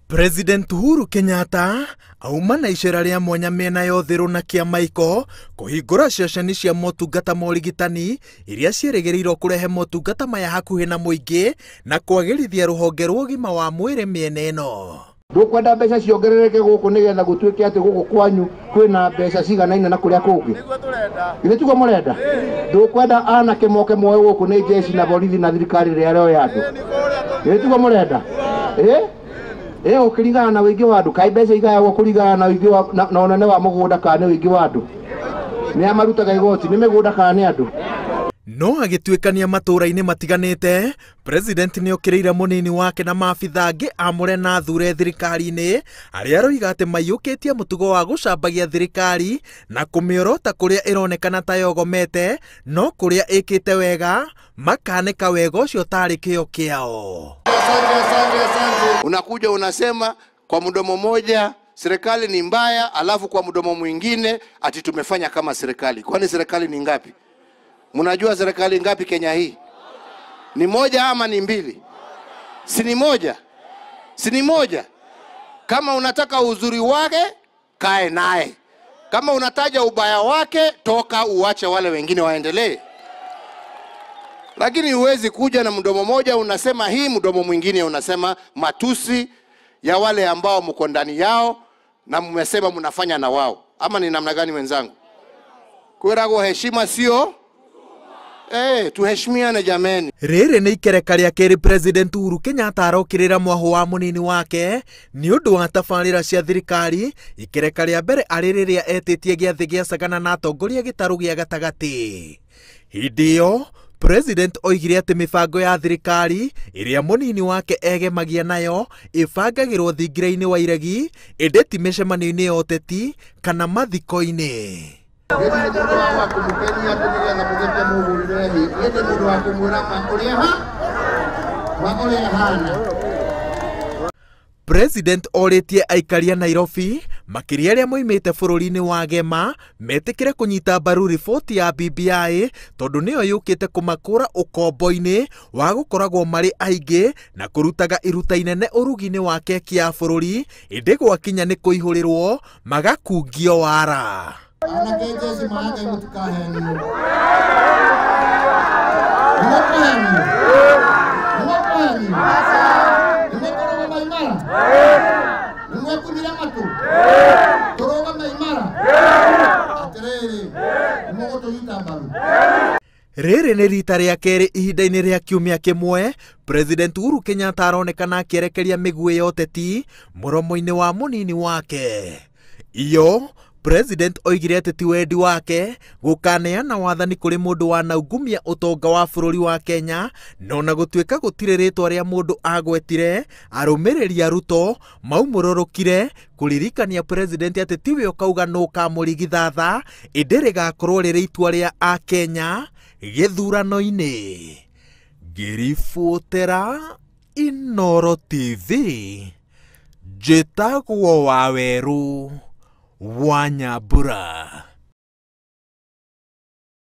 President Uhuru Kenyatta auma na icera rĩa mwanya mĩena ya Uthiru na Kĩamaiko kũhingũra ceceni cia motungata ma ũrigitani iria ciĩrĩgĩrĩirwo kũrehe motungata maya hakuhĩ na mũingĩ na kwagĩrithia rũhonge rwa ũgima wa mwĩrĩ mĩena ĩno. Ndukwenda mbeca ciongerereke gũkũ nĩgetha gũtuĩke atĩ gũkũ kwanyu kwĩna mbeca ciganaine na kũrĩa kũngĩ. Githĩ tiguo mũrenda? Ndukwenda anake moke moe gũkũ nĩ jeshi na borithi na thirikari ĩrĩa ĩroya andũ. Githĩ tiguo mũrenda? Ũkĩringana na ũingĩ wa andũ, kaĩ mbeca igayagwo kũringana na ũingĩ wa na ũnene wa mũgũnda kana nĩ ũingĩ wa andũ? Nĩ a marutaga igoti, nĩ mĩgũnda kana nĩ andũ? No agĩtuĩkania matũũra-inĩ matiganĩte, President nĩokĩrĩire mũnini wake na maabitha angĩ amũre na athure thirikari-inĩ arĩa aroiga atĩ maiyũkĩtie mũtugo wa gũcambagia thirikari na kũmĩorota kũrĩa ĩronekana ta yogomete no kũrĩa ĩkĩte wega makanĩka wega ũcio tarĩ kĩo kĩao. Unakuja unasema kwa mdomo moja serikali ni mbaya, alafu kwa mdomo mwingine ati tumefanya kama serikali. Kwani serikali ni ngapi? Mnajua serikali ngapi Kenya hii? Ni moja ama ni mbili? Si ni moja? Si ni moja? Kama unataka uzuri wake, kae naye. Kama unataja ubaya wake, toka uache wale wengine waendelee. Lakini huwezi kuja na mdomo moja unasema hii, mdomo mwingine unasema matusi ya wale ambao mko ndani yao na mmesema mnafanya na wao. Ama ni namna gani wenzangu? Kwerago heshima sio? Tuheshimiane jameni. Rĩrĩ nĩ ikereka rĩa kerĩ President Uhuru Kenyatta arokĩrĩra mwahũ wa mũnini wake nĩ ũndũ wa tabarĩra cia thirikari. Ikereka rĩa mbere arĩ rĩrĩa etĩtie gĩathĩ gĩa Sagana na atongoria gĩtarũ gĩa gatagatĩ. Hĩndĩ ĩyo President oigire atĩ mĩbango ya thirikari ĩrĩa mũnini wake egemagia nayo ĩbangagĩrwo thingira-inĩ wa iregi ĩndĩ ti mĩcemanio-inĩ ya ũteti kana mathiko-inĩ. President orĩtie aikari a Nairobi makĩria arĩa moimĩte bũrũri-inĩ wa Gema metĩkĩre kũnyita mbaru riboti ya BBI tondũ nĩyo yũkĩte kũmakũra ũkombo-inĩ wa gũkoragwo marĩ aingĩ na kũrutaga iruta inene ũrugi-inĩ wa keki ya bũrũri ĩndĩ gwakinya nĩ kũihũrĩrwo magakungio wara. Rĩrĩ nĩ rita rĩa kerĩ ihinda-inĩ rĩa kiumia kĩmwe President Uhuru Kenyatta aronekana akĩerekeria mĩguĩ ya ũteti mũromo-inĩ wa mũnini wake. Iyo President oigire atĩ ti wendi wake gũkaneana wathani kũrĩ mũndũ wanaungumia ũtonga wa bũrũri wa Kenya, no na gũtuĩka gũtirĩ rĩtwa rĩa mũndũ agwetire, arũmĩrĩri a Ruto maumũrũrũkire kũririkania President atĩ tiwe ũkauga nũ ũkamũrigithatha ĩndĩ rĩgakorwo rĩrĩ itua rĩa Akenya gĩthurano-inĩ. Ngĩribotera Inooro TV, njĩtagwo Wawerũ wa Nyambura.